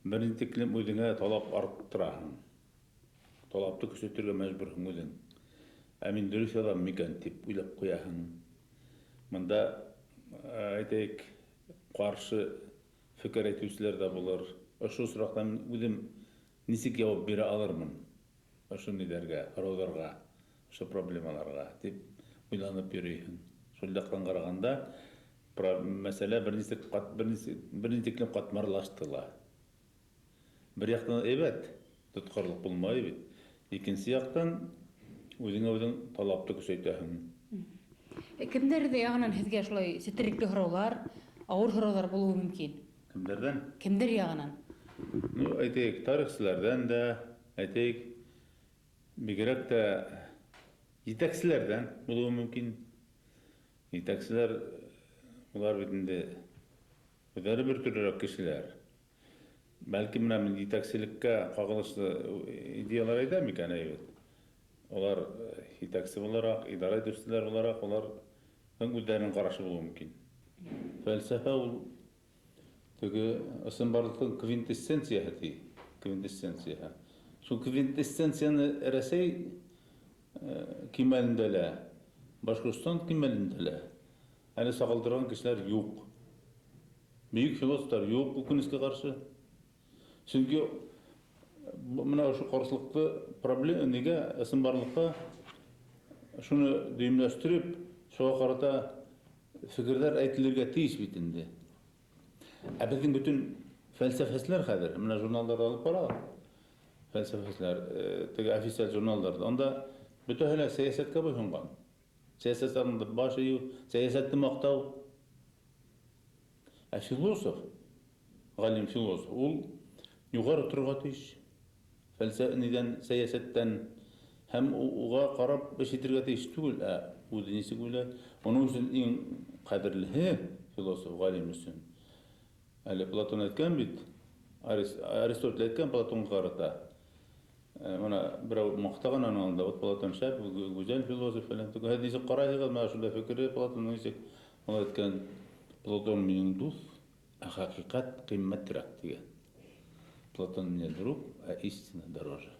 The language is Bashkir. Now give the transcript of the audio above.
Бер ни тиклем үҙеңә талап арттыраһың. Талапты көсәйтергә мәжбүрһең үҙең. Ә мин дөрөҫ яҙам микән дип уйлап ҡуяһың. Бында, әйтәйек, ҡаршы фекер әйтеүселәр ҙә булыр. Ошо осраҡта мин үҙем нисек яуап бирә алырмын ошо ниҙәргә, һорауҙарға, ошо проблемаларға дип уйланып йөрөйһөң. Шул яҡтан ҡарағанда, мәсьәлә бер нисек бер ни тиклем ҡатмарлашты ла. Бер яҡтан әйбәт, тотҡарлыҡ булмай бит. Икенсе яҡтан үҙеңә үҙең талапты көсәйтәһең. Кемдәрҙе яғынан һеҙгә шулай сетерекле һорауҙар, ауыр һорауҙар булыуы мөмкин? Кемдәрҙән? Кемдәр яғынан? Ну, әйтәйек, тарихсыларҙан да, әйтәйек, бигерәк тә етәкселәрҙән булыуы мөмкин. Етәкселәр, улар бит инде үҙҙәре бер төрлөрәк кешеләр. Бәлки, менә мин етәкселеккә ҡағылышлы идеялар әйтәм икән, әйбәт. Улар етәксе булараҡ, идара итеүселәр булараҡ, уларҙың үҙҙәренең ҡарашы булыуы мөмкин. Фәлсәфә ул теге ысынбарлыҡтың квинтэссенцияһы ти, квинтэссенцияһы. Шул квинтэссенцияны Рәсәй кимәлендә лә, Башҡортостан кимәлендә лә әле сағылдырған кешеләр юҡ. Бөйөк философтар юҡ, үкенескә ҡаршы. Сөнки бына ошо ҡаршылыҡты проблема нигә ысынбарлыҡҡа шуны дөйөмләштереп, шуға ҡарата фекерҙәр әйтелергә тейеш бит инде. Ә беҙҙең бөтөн фәлсәфәселәр хәҙер, менә журналдарҙы алып ҡарағыҙ, фәлсәфәселәр, теге официаль журналдарҙы, унда бөтәһе лә сәйәсәткә буйһонған. Сәйәсәт алдында баш эйеү, сәйәсәтте маҡтау. Ә философ, ғалим философ, ул юғары торорға тейеш. Фәлсә нидән, сәйәсәттән һәм уға ҡарап эш итергә тейеш түгел, ә үҙе нисек уйлай. Уның өсөн иң ҡәҙерлеһе философ, ғалим өсөн. Әле Платон әйткән бит, Аристотель әйткән Платонға ҡарата. Бына берәү маҡтаған уның алдында, вот Платон шәп, гүзәл философ фәлән. Һеҙ нисек ҡарайһығыҙ, менә шундай фекере Платонның нисек? Ул әйткән, Платон минең дуҫ, ә хәҡиҡәт ҡиммәтрәк тигән. Платон мне друг, а истина дороже.